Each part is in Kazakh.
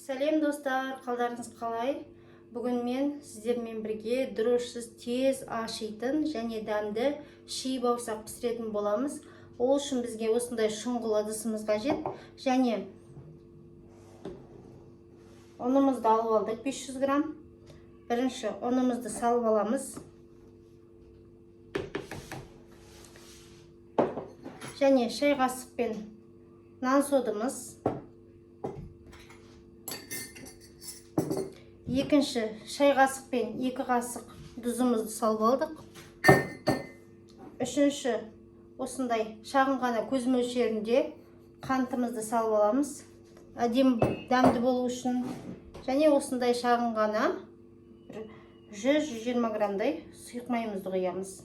Сәлем, достар! Қалдарыңыз қалай? Бүгін мен сіздермен бірге дрожжсыз, тез ашитын және дәмді ши бауырсақ пісіретін боламыз. Ол үшін бізге осындай шұңғыл ыдысымыз қажет. Және ұнымызды алып алдық, 500 грамм. Бірінші ұнымызды салып аламыз. Және шай қасықпен нан содымыз. Екінші шай қасықпен 2 қасық тұзымызды салып алдық. Үшінші осындай шағын ғана көз мөлшерінде қантымызды салып аламыз, әдемі дәмді болу үшін. Және осындай шағын ғана 100-120 граммдай сұйық майымызды құямыз.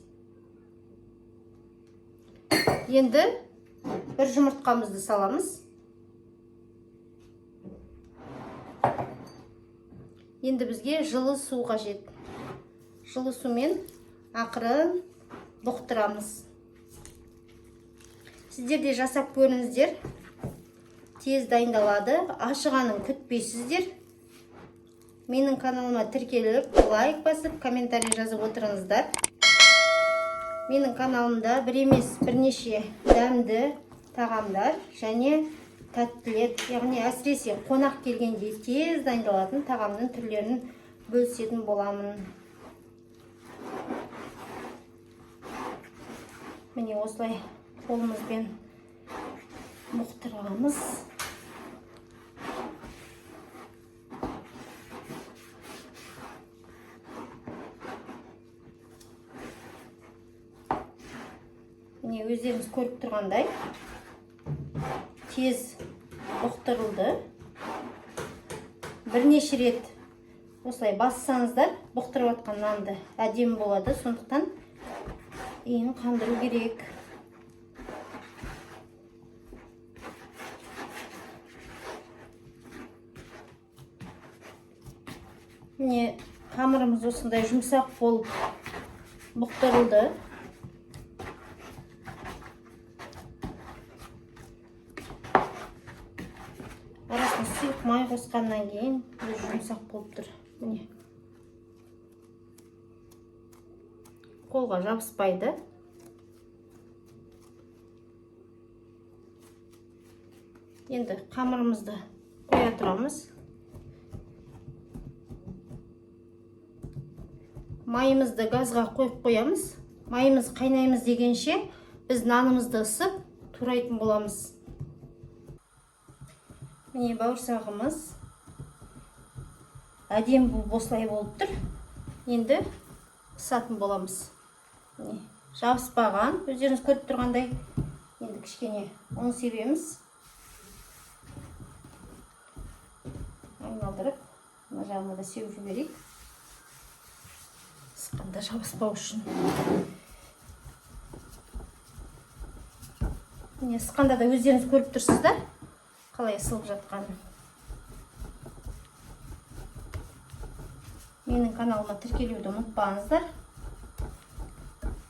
Енді бір жұмыртқамызды саламыз. Енді бізге жылы су қажет. Жылы сумен ақырын бұқтырамыз. Сіздер де жасап көріңіздер. Тез дайындалады. Ашығанын күтпейсіздер. Менің каналыма тіркеліп, лайк басып, комментарий жазып отырыңыздар. Менің каналымда бір емес, бірнеше дәмді тағамдар және тәттілер, яғни әсіресе қонақ келгенде тез дайындалатын тағамның түрлерін бөлісетін боламын. Міне, осылай қолымызбен бұқтырамыз. Міне, өздеріңіз көріп тұрғандай, тез бұқтырылды. Бірнеше рет осылай бассаңыздар, бұқтырып жатқан нанды әдемі болады. Сондықтан иін қандыру керек. Міне, қамырымыз осындай жұмсақ болып бұқтырылды. Арасына сұйық май қосқаннан кейін өзі жұмсақ болып тұр. Міне, қолға жабыспайды. Енді қамырымызды қоя тұрамыз. Майымызды газға қойып қоямыз. Майымыз қайнаймыз дегенше, біз нанымызды ысып турайтын боламыз. Міне, бауырсағымыз әдемі болып осылай болып тұр. Енді ысатын боламыз. Міне, жабыспаған, өздеріңіз көріп тұрғандай. Енді кішкене ұн себеміз. Айналдырып, мына жағына да сеуіп жіберейік, ысқанда жабыспау үшін. Міне, ысқанда да өздеріңіз көріп тұрсыздар қалай ысылып жатқанын. Менің каналыма тіркелуді ұмытпаңыздар.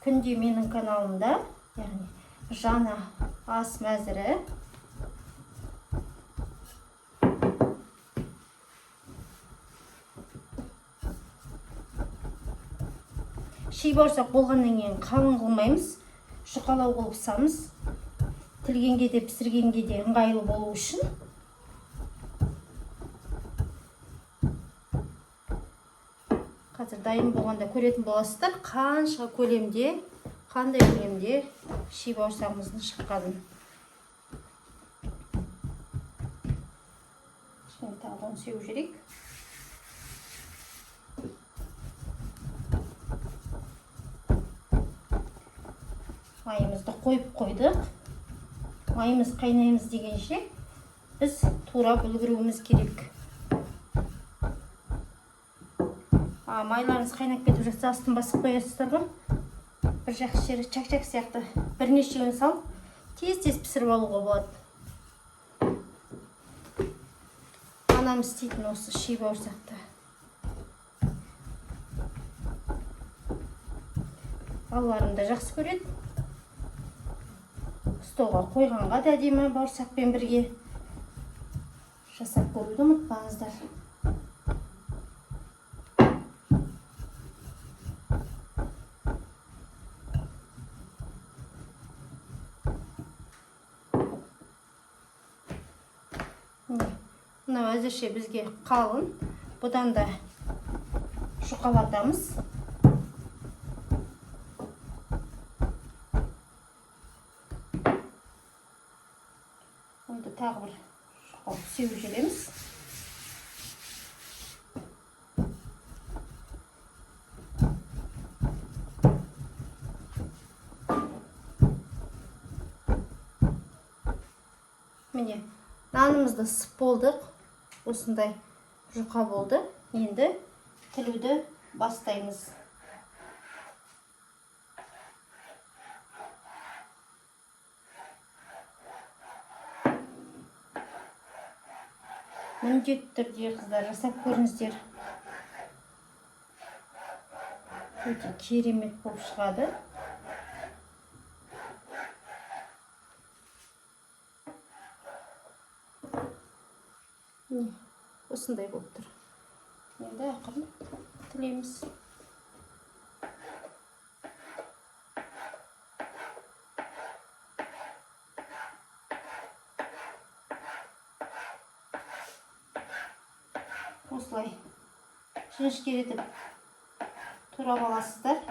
Күнде менің каналымда, яғни жаңа ас мәзірі. Ши бауырсақ болғаннан кейін қалың қылмаймыз, жұқалау қылып ысамыз, тілгенге де, пісіргенге де ыңғайлы болу үшін. Қазір дайын болғанда көретін боласыздар, қанша көлемде, қандай көлемде ши бауырсағымыздың шыққанын. Кішкене тағы да ұн сеуіп жіберейік. Майымызды қойып қойдық. Майымыз қайнаймыз дегенше, біз турап үлгеруіміз керек. А майларыңыз қайнап кетіп жатса, астын басып қоясыздар ғой. Бір жақсы жері, чак-чак сияқты бірнешеуін салып, тез-тез пісіріп алуға болады. Анам істейтін осы ши бауырсақты. Балаларым да жақсы көреді. Столға қойғанға да әдемі, бауырсақпен бірге жасап. көруді ұмытпаңыздар. Мынау әзірше бізге қалың, бұдан да жұқалатамыз. Оны тағы бір жұқалап сеуіп жібереміз. Міне, нанымызды ысып болдық. Осындай жұқа болды. Енді тілуді бастаймыз. Міндетті түрде, қыздар, жасап көріңіздер. Өте керемет болып шығады. Міне, осындай болып тұр. Енді ақырын тілеміз. Осылай жіңішкелетіп турап аласыздар.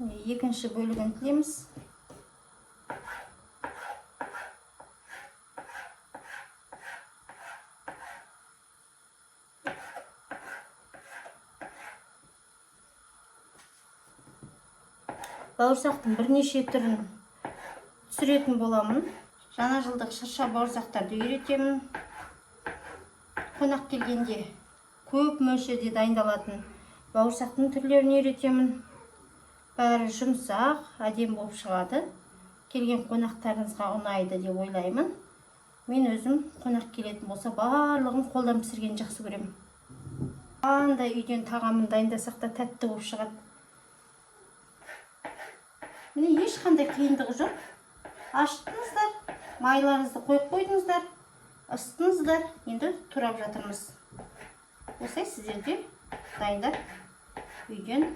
Міне, екінші бөлігін тілеміз. Бауырсақтың бірнеше түрін түсіретін боламын. Жаңа жылдық шырша бауырсақтарды үйретемін. Қонақ келгенде көп мөлшерде дайындалатын бауырсақтың түрлерін үйретемін. Бәрі жұмсақ, әдемі болып шығады. Келген қонақтарыңызға ұнайды деп ойлаймын. Мен өзім қонақ келетін болса барлығын қолдан пісіргенді жақсы көремін. Қандай үйден тағамын дайындасақ та тәтті болып шығады. Міне, ешқандай қиындығы жоқ. Аштыңыздар, майларыңызды қойып қойдыңыздар, ысыттыңыздар, енді турап жатырмыз. Осылай сіздер де дайындап үйден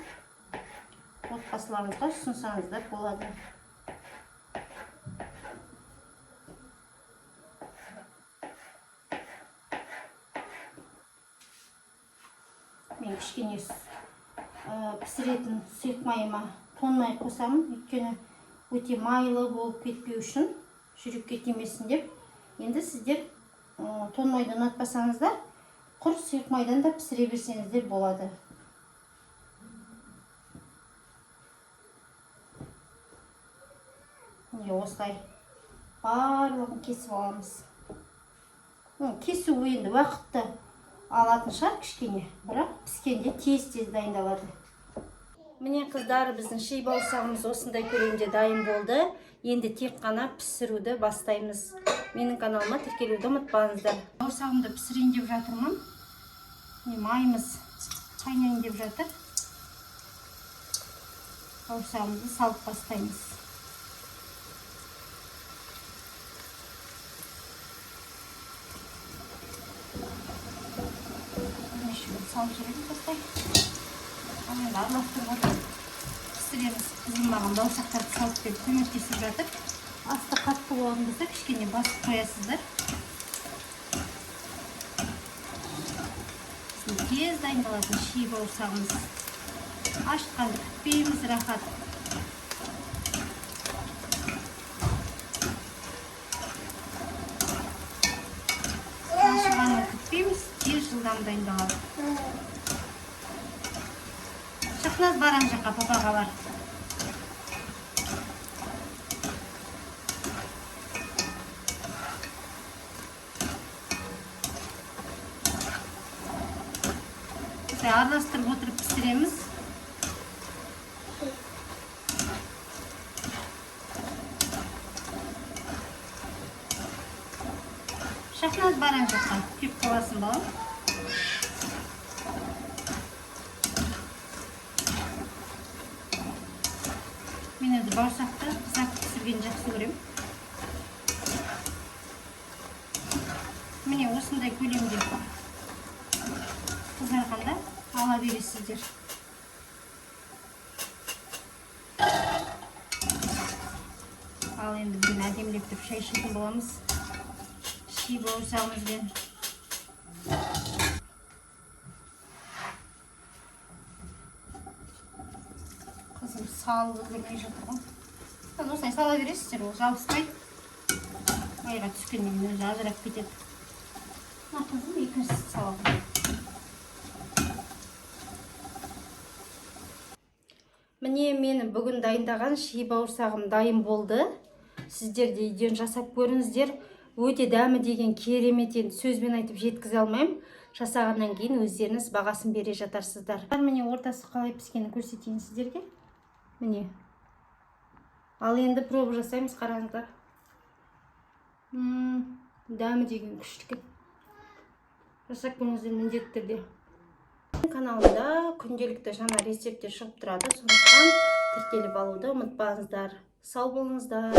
отбасыларыңызға ұсынсаңыздар болады. Мен кішкене пісіретін сұйық майыма тон май қосамын, өйткені өте майлы болып кетпеу үшін, жүрекке тимесін деп. Енді сіздер тон майды ұнатпасаңыздар, құр сұйық майдан да пісіре берсеңіздер болады. Міне, осылай барлығын кесіп аламыз. Кесу енді уақытты алатын шығар кішкене, бірақ піскенде тез-тез дайындалады. Міне, қыздар, біздің ши бауырсағымыз осындай көлемде дайын болды. Енді тек қана пісіруді бастаймыз. Менің каналыма тіркелуді ұмытпаңыздар. Бауырсағымды пісірейін деп жатырмын. Міне, майымыз қайнайын деп жатыр. Бауырсағымызды салып бастаймыз. Салып жібереміз осылай. Ал енді араластырып отырып пісіреміз. Қызым маған бауырсақтарды салып беріп көмектесіп жатыр. Асты қатты болатын болса кішкене басып қоясыздар. Біздің тез дайындалатын ши бауырсағымыз. Ашытқанды күтпейміз, рахат. Ашығанын күтпейміз, тез жылдам дайындалады. Шахназ, бар ана жаққа, папаға бар. Осылай араластырып отырып пісіреміз. Шахназ, бар ана жаққа, күйіп қаласың, балам. Мен өзі бауырсақты қызартып пісіргенді жақсы көремін. Міне, осындай көлемде қызарғанда ала бересіздер. Ал енді бүгін әдемілеп тұрып шай ішетін боламыз ши бауырсағымызбен. Қызым салып үлгермей жатыр ғой. Осылай сала бересіздер, ол жабыспайды. Майға түскеннен кейін өзі ажырап кетеді. Мына, қызым, екіншісін саламын. Міне, менің бүгін дайындаған ши бауырсағым дайын болды. Сіздер де үйден жасап көріңіздер. Өте дәмі деген керемет, енді сөзбен айтып жеткізе алмаймын. Жасағаннан кейін өздеріңіз бағасын бере жатарсыздар. Міне, ортасы қалай піскенін көрсетейін сіздерге. Міне, ал енді проба жасаймыз. Қараңыздар. Дәмі деген күшті екен. Жасап көріңіздер міндетті түрде. Каналымда күнделікті жаңа рецепттер шығып тұрады, сондықтан тіркеліп алуды ұмытпаңыздар. Сау болыңыздар.